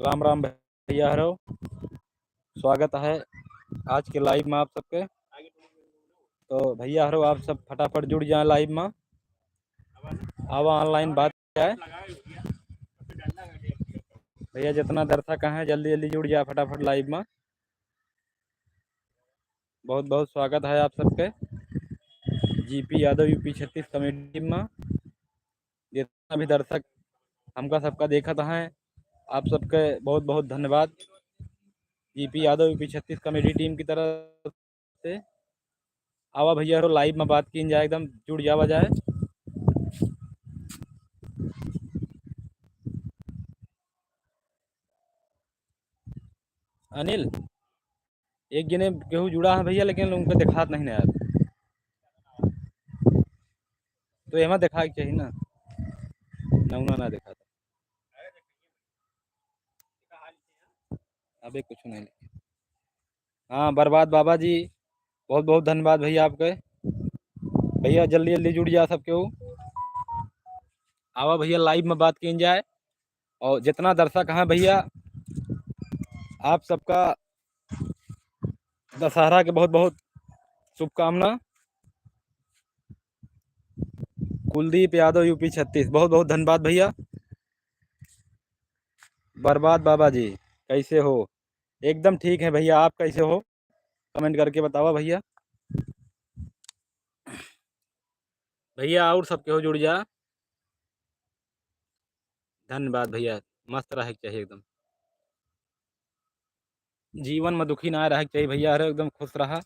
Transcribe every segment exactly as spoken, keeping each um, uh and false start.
राम राम भइया हरो, स्वागत है आज के live मा आप सबके। तो भइया हरो, आप सब फटाफट जुड़ जाए live मा। आवा online बात जाए। भइया जितना दर्शक हैं, जल्दी जल्दी जुड़ जाए फटाफट live मा। बहुत बहुत स्वागत है आप सबके जीपी यादव यूपी छत्तीस comedy team मा। जितना भी दर्शक हमका सबका देखत हैं, आप सबके बहुत बहुत धन्यवाद जीपी यादव यूपी छत्तीस comedy team की तरफ से। आवा भइया हरो, live मा बात कीन जाए, एकदम जुड़ जावा जाए। अनिल, एक जने केहू जुड़ा है भइया, लेकिन उनका देखात नहीं ना यार। तो एमा देखाए के चाहिए ना, नौना ना देखात। अबे कुछ नहीं लिखे। हाँ, बर्बाद बाबा जी, बहुत बहुत धन्यवाद भइया आपके। भइया जल्दी जल्दी जुड़ जा सब केहू। आवा भइया, live मा बात कीन जाए। और जितना दर्शक हैं भइया, आप सबका दशहरा के बहुत बहुत शुभकामना। कुलदीप यादव यूपी छत्तीस, बहुत बहुत धन्यवाद भइया। बर्बाद बाबा जी, कैसे हो? एकदम ठीक है भइया, आप कैसे हो? Comment करके बतावा भइया। भइया और सब केहू जुड़ जा। धन्यवाद भइया, मस्त रहे के चाहिए एकदम। जीवन मा दुखी ना रहे के चाहिए भइया, हर एकदम खुश रहा।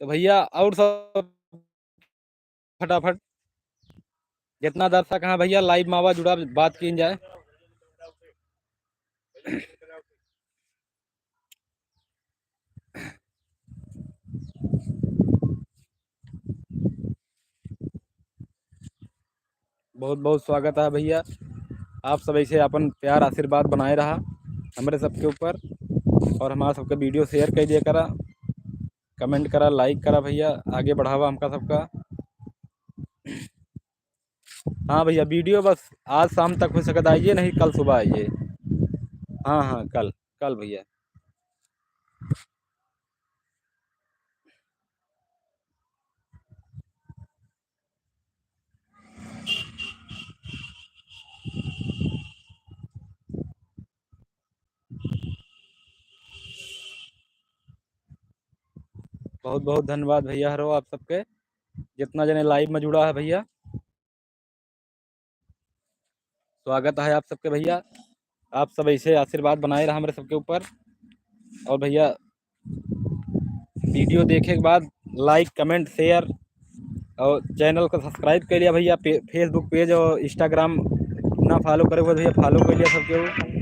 तो भइया और सब फटाफट जितना दर्शक हैं भइया, live मा आवा, जुड़ा, बात कीन जाए। बहुत बहुत स्वागत है भइया, आप सब ऐसे अपन प्यार आशीर्वाद बनाए रहा हमरे सबके ऊपर, और हमारा सबके video share कर दिया करा, comment करा, like करा भइया, आगे बढ़ावा हमका सबका। हाँ भइया, video बस आज शाम तक हो सकता आइए, नहीं कल सुबह आइए। हाँ हाँ, कल, कल भइया। बहुत बहुत धन्यवाद भइया हरो आप सबके, जितना जने live मा जुड़ा है भइया, स्वागत है आप सबके भइया। आप सब ऐसे आशीर्वाद बनाए रहा हमरे सबके ऊपर। और भइया video देखे के बाद like, comment, share और channel को subscribe कर लिया भइया। पे-, Facebook page और Instagram ना follow करे हुए भइया, follow कर लिया सबके।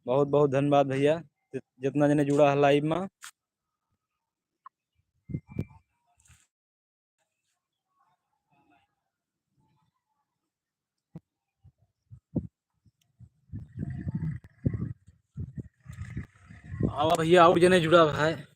बहुत बहुत धन्यवाद भइया, जि-, जितना जने जुड़ा है live मा। आवा भइया, और जने जुड़ा है।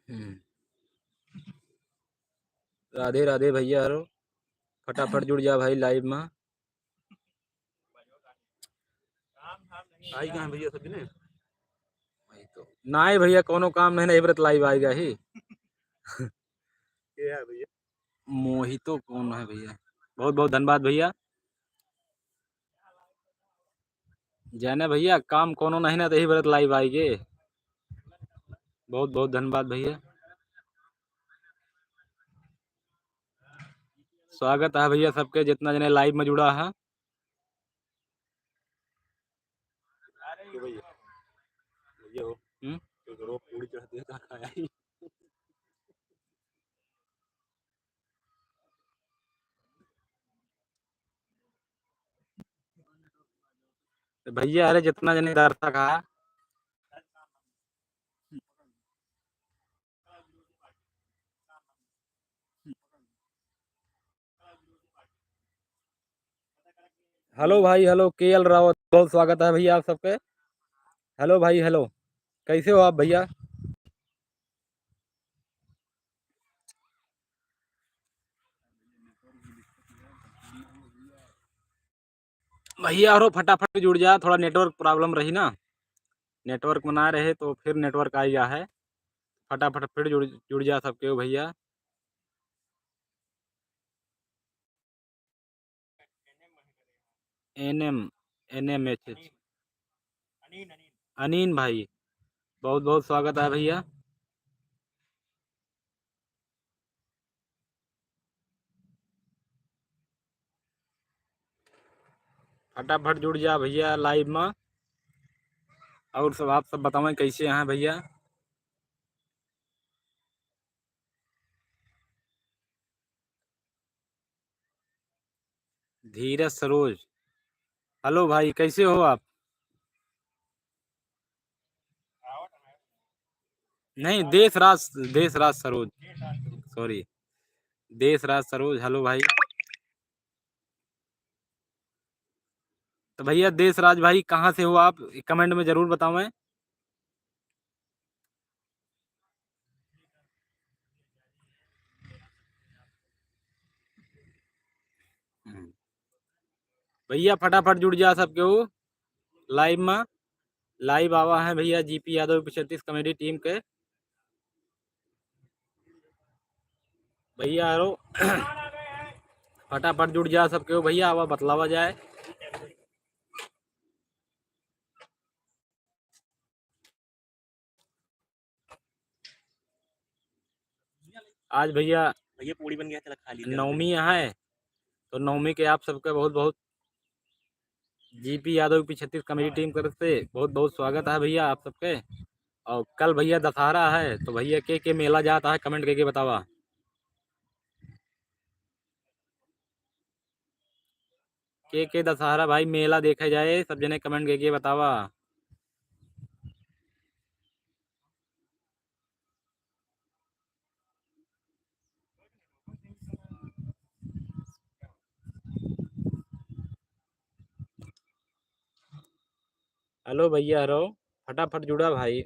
हम्म। राधे राधे भइया हरो, फटाफट जुड़ जा भाई live मा। आई कहाँ भइया सब जने? वही तो। नाहीं भइया, कौनो काम नहीं ना, इबरत live आएगा ही। के है भइया? मोहितो कौन है भइया? बहुत बहुत धन्यवाद भइया। जाने भइया, काम कौनो नहीं ना, तो यही बरत live आएगे। बहुत बहुत धन्यवाद भइया। स्वागत है भइया सबके, जितना जने live मा जुड़ा है। के भइया? भइया हो। हम्म? तो करो, पूरी चढ़ती है, कहाँ खाया ही? भैया, अरे जितना जने दर्शक है। हेलो भाई, हेलो, के एल रावत, बहुत स्वागत है भैया आप सबके। हेलो भाई, हेलो, कैसे हो आप भैया? भैया, अरो फटाफट जुड़ जा, थोड़ा network problem रही ना, network में ना रहे तो फिर network आ गया है। फटाफट फिर जुड़, जुड़ जा सबके हो भैया। N M, N M H H. अनीन भाई, बहुत बहुत स्वागत है भैया। फटाफट जुड़ जा भैया live में। और सब आप सब बतावें कैसे हैं भैया? धीरज सरोज, हेलो भाई, कैसे हो आप? नहीं, देश राज, देश राज सरोज, sorry, देश राज सरोज, हेलो भाई। तो भैया देश राज भाई, कहाँ से हो आप, comment में जरूर बतावें। हम्म। भैया फटाफट जुड़ जा सबके हो live में। Live आवा है भैया जीपी यादव छत्तीस comedy team के। भैया अरो फटाफट जुड़ जा सबके हो भैया, आवा बतलावा जाए। आज भैया भैया पूड़ी बन गया, चला खा लीजिए। नवमी है, तो नवमी के आप सबके बहुत बहुत जीपी यादव की छत्तीस comedy team तरफ से बहुत बहुत स्वागत है भैया आप सबके। और कल भैया दशहरा है, तो भैया के के मेला जाता है, comment करके बतावा। के के दशहरा भाई मेला देखे जाए, सब जने comment करके बतावा। हेलो भैया, हेलो, फटाफट जुड़ा भाई।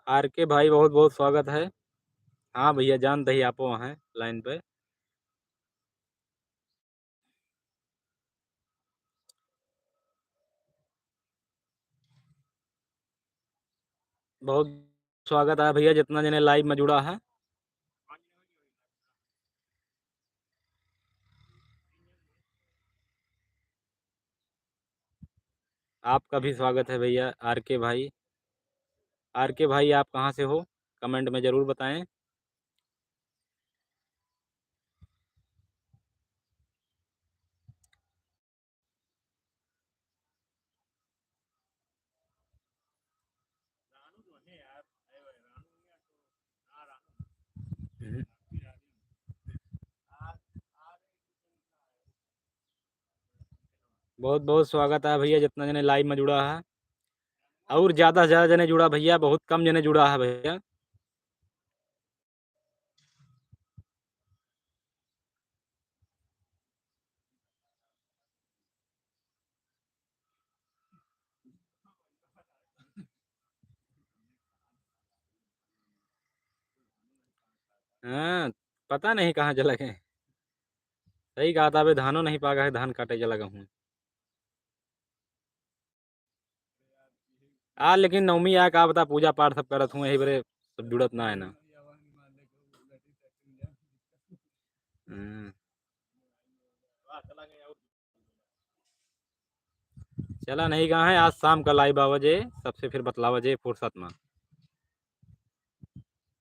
आर के भाई, बहुत बहुत स्वागत है। हाँ भैया, जान दही आपो हैं line पे। बहुत स्वागत है भैया, जितना जने live में जुड़ा है। आपका भी स्वागत है भैया, आर के भाई। आर के भाई, आप कहाँ से हो, comment में जरूर बताएं। हम्म। बहुत बहुत स्वागत है भैया, जितना जने live में जुड़ा है, और ज्यादा से ज्यादा जने जुड़ा भैया, बहुत कम जने जुड़ा है भैया। हाँ, पता नहीं कहाँ चला गए। सही कहा था, अबे धानो नहीं पाका है, धान काटे चला गया हूँ। आ, लेकिन नवमी आ, का बता, पूजा पाठ सब करत हुए, यही बरे सब जुड़त ना है ना। हम्म। चला नहीं कहाँ है, आज शाम का live आवा जे, सबसे फिर बतलावा जे फुर्सत में।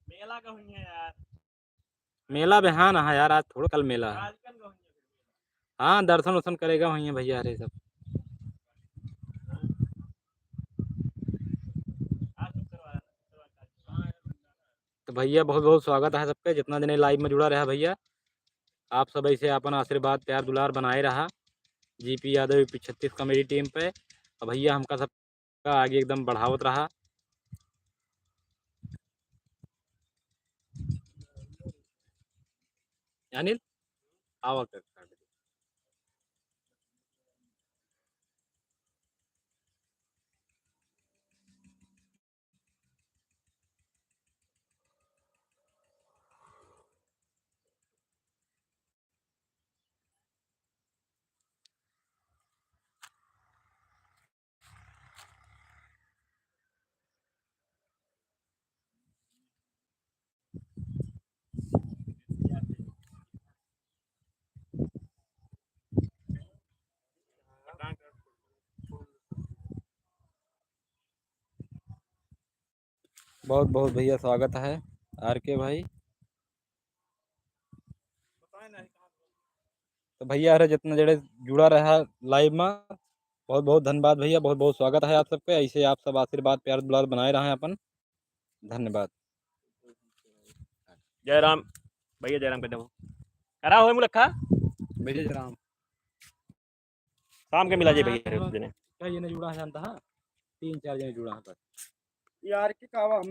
मेला का हुई है यार। मेला बिहान है यार, आज थोड़ा, कल मेला है। हाँ, दर्शन उर्शन करेगा वहीं भैया रे सब। तो भैया बहुत बहुत स्वागत है सबके, जितना जने live में जुड़ा रहा भैया, आप सब ऐसे अपन आशीर्वाद प्यार दुलार बनाए रहा जीपी यादव यूपी छत्तीस comedy team पे। और भैया हमका सबका आगे एकदम बढ़ावत रहा। अनिल, आवा कर। बहुत बहुत भैया स्वागत है आर के भाई। तो भैया अरे जितना जने जुड़ा रहा live में, बहुत बहुत धन्यवाद भैया, बहुत बहुत स्वागत है आप सबके। ऐसे आप सब आशीर्वाद प्यार दुलार बनाए रहें अपन। धन्यवाद। जय राम भैया, जय राम कर दो। करा हो मुलखा? भैया जय राम। शाम के मिला जाए भैया, हाँ, जने। कई जने जुड़ा है जानता है, तीन चार जने जुड़ा है बस। यार के कावा हम